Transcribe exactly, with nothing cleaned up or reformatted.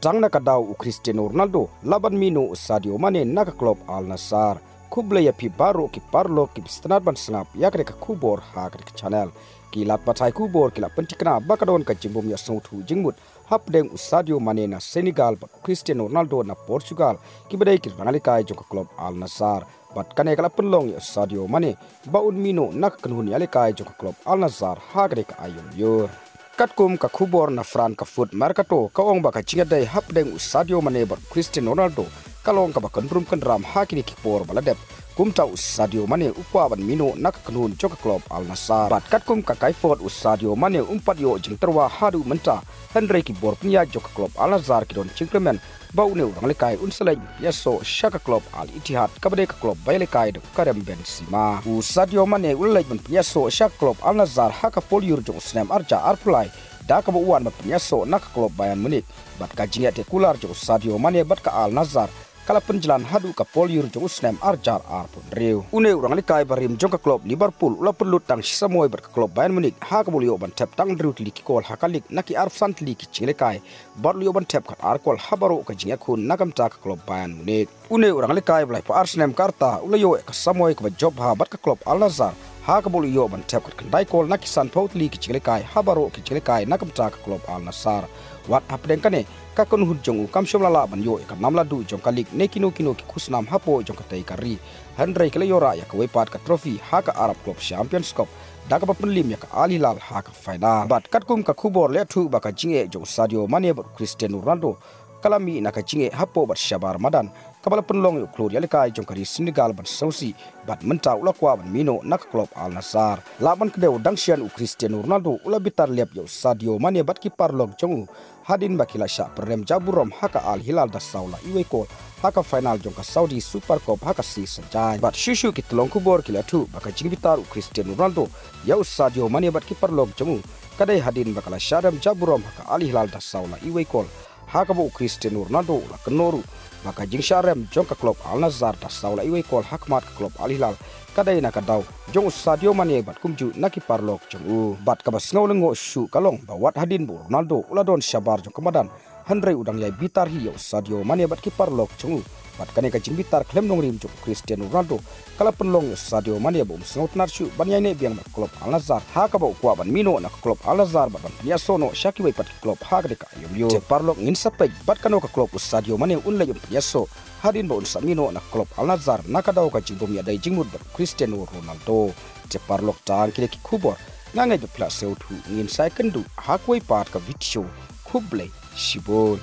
tang na ka daw u Cristiano Ronaldo la ban mih noh u Sadio Mane na ka klub Al Nassr. Khublei ïa phi baroh ki paralok kiba sngewtynnat ban sngap ïa kane ka khubor ha kane ka channel. Ki lad pathai khubor ki la pynthikna ba ka don ka jingbym ïasngewthuh jingmut hapdeng u Sadio Mane na Senegal bad u Cristiano Ronaldo na Portugal, kiba dei ki rangïalehkai jong ka klub Al Nassr. Bad kane ka la pynlong ïa u Sadio Mane ba un mih noh na ka kynhun ïalehkai jong ka klub Al Nassr ha kane ka aïom ïor. Katkum ka khubor na France ka Foot Mercato ka ong ba ka jingïadei hapdeng u Sadio Mane bad u Cristiano Ronaldo ka long kaba kynrum kynram ha kine ki por ba la dep. Kumta u Sadio Mane u kwah ban mih noh na ka kynhun jong ka klub Al Nassr. Bad katkum ka Kaifot, u Sadio Mane um pat ïoh jingtyrwa haduh mynta, hynrei ki bor pynïaid jong ka klub Al Nassr ki don jingkyrmen ba une u rangïalehkai un sa leit ban pynïasoh sha ka klub Al Ittihad, kaba dei ka klub ba ïalehkai da u Karim Benzema. U Sadio Mane u la leit ban pynïasoh sha ka klub Al Nassr ha ka por ïur jong u snem ar hajar arphew lai, da kaba u wan ban pynïasoh na ka klub Bayern Munich. Bad ka jingïateh kular jong u Sadio Mane bad ka Al Nassr ka la pynjlan haduh ka por ïur jong u snem ar hajar arphew hynriew. Une u rangïalehkai barim jong ka klub Liverpool u la pynlut tang shi samoi bad ka klub Bayern Munich, ha kaba u la ïoh ban thep tang hynriew tylli ki kol ha ka lig na ki arphew san tylli ki jingïalehkai, bad u la ïoh ban thep khatar kol ha baroh ka jingïakhun na ka bynta ka klub Bayern Munich. Une u rangïalehkai ba laiphew ar snem ka rta u la ïoh ïa ka samoi kaba jop bha bad ka klub Al Nassr, ha kaba u la ïoh ban thep khatkhyndai kol na ki sanphew tylli ki jingïalehkai ha baroh ki jingïalehkai na ka bynta ka klub Al Nassr. Wat hapdeng kane, ka kynhun jong u kam shym la lah ban ïoh ïa ka nam laduh jong ka lig ne kino kino ki khusnam hapoh jong katei ka ri. Hynrei ki la ïoh rah ïa kawei pat ka trophy ha ka Arab Club Champions Cup, da kaba pynlim ïa ka Al Hilal ha ka final. Bad katkum ka khubor la ïathuh ba ka jingeh jong u Sadio Mane bad u Cristiano Ronaldo ka la mih na ka jingeh hapoh bad shabar madan, kaba la pynlong ïa u khlur ïalehkai jong ka ri Senegal ban sngewsih, bad mynta u la kwah ban mih noh na ka klub Al Nassr. Lah ban kdew, dang shen u Cristiano Ronaldo u la bitar lep ïa u Sadio Mane bad ki paralok jong u, hadien ba ki la shah pynrem ja burom ha ka Al Hilal da saw la iwei kol ha ka final jong ka Saudi Super Cup ha ka sngi Saitjaiñ. Bad shuh shuh ki tyllong khubor ki la ïathuh ba ka jingbitar u Cristiano Ronaldo ïa u Sadio Mane bad ki paralok jong u ka dei hadien ba ka la shah rem ja burom ha ka Al Hilal da saw la iwei kol, ha kaba u Cristiano Ronaldo u la kynnoh ruh ba ka jingshah rem jong ka klub Al Nassr da saw la iwei kol ha khmat ka klub Al Hilal ka dei na ka daw jong u Sadio Mane bad kumjuh na ki paralok jong u. Bad kaba sngew lyngngoh shuh ka long ba wat hadien ba u Ronaldo u la don shabar jong ka madan, hynrei u dang ïai bitar hi ïa u Sadio Mane bad ki paralok jong u. Bad kane ka jingbitar khlem nongrim jong u Cristiano Ronaldo ka la pynlong ïa u Sadio Mane ba um sngewtynnat shuh ban ïaineh biang bad ka klub Al Nassr, ha kaba u kwah ban mih noh na ka klub Al Nassr bad ban pynïasoh noh sha kiwei pat ki klub ha kane ka aïom ïor. Te paralok, ngin sa peit bad kano ka klub u Sadio Mane un leit ban pynïasoh hadien ba un sa mih noh na ka klub Al Nassr na ka daw ka jingbym ïadei jingmut bad u Cristiano Ronaldo. Te paralok, tang kine ki khubor, nga ngeit ba phi la sngewthuh. Ngin sa ïakynduh ha kawei pat ka video. Khublei shibun.